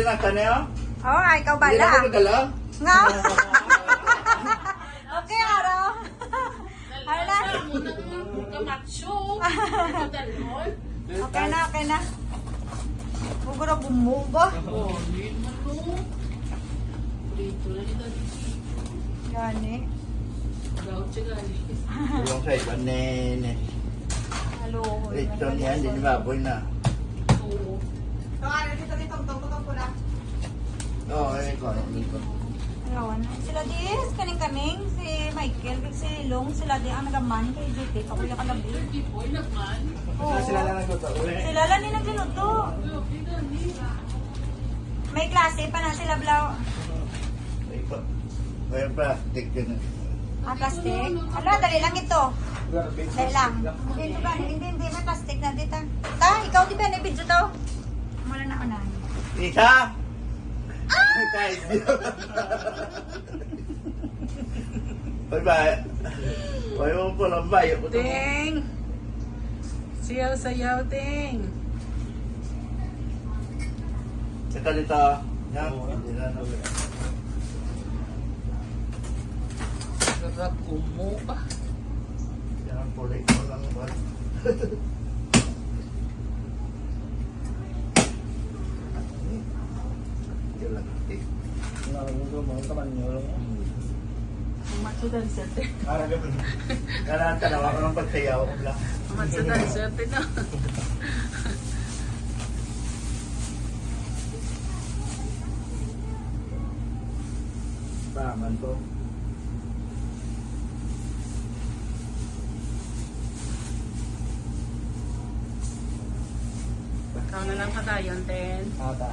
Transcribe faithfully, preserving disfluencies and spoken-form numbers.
Lang ka na, oh. Oh, ay, ikaw Hindi bala. na ako madala. Nga. Okay, Aro. Hala. Sa mo na naman kamacho. Ito, talon. Okay na, okay na. Huwag na bumuba. Oh, yun mo to. Prito na nito. Gani. Daw siya gani. Yung sa iba, nene. Halo. Ito niyan, din baboy na. Oo. Ito, ano, dito, dito, dito, dito, pula. Oo, eh, ikaw, ano, dito. Ayawan na. Sila Diaz, kaning-kaning, si Michael, kag si Long, sila di ang nagaman kay J P, kakuya ka labi. Thirty-four naman. Oo. Sila lang nagluto, ulit. Sila lang ni nagluto. Grabe, gani. May klase pa na sila, Blau. Ay, pa. May plastic yun. Ah, plastic? Ala, dali lang ito. Garbage Dali lang. plastic lang. Hindi, hindi, hindi, hindi. May plastic na dito. Ta, ikaw, di ba, na-video to? Wala na ako na. Isa? Ay, guys. Bye-bye. Bye mo po lang, bye. Ting! Siyaw-sayaw, Ting! Saka dito, ah. Yan. Oo. Hindi na, no. Sarap kumuha. Yan ang kulay ko lang ba? Yun lang. Ang matsudan, sir. Para naman. Kailangan tanawa ko ng pagsayaw ko lang. Ang matsudan, sir, no? Paman po. Ikaw na lang padayon, Ten. Ah, ta.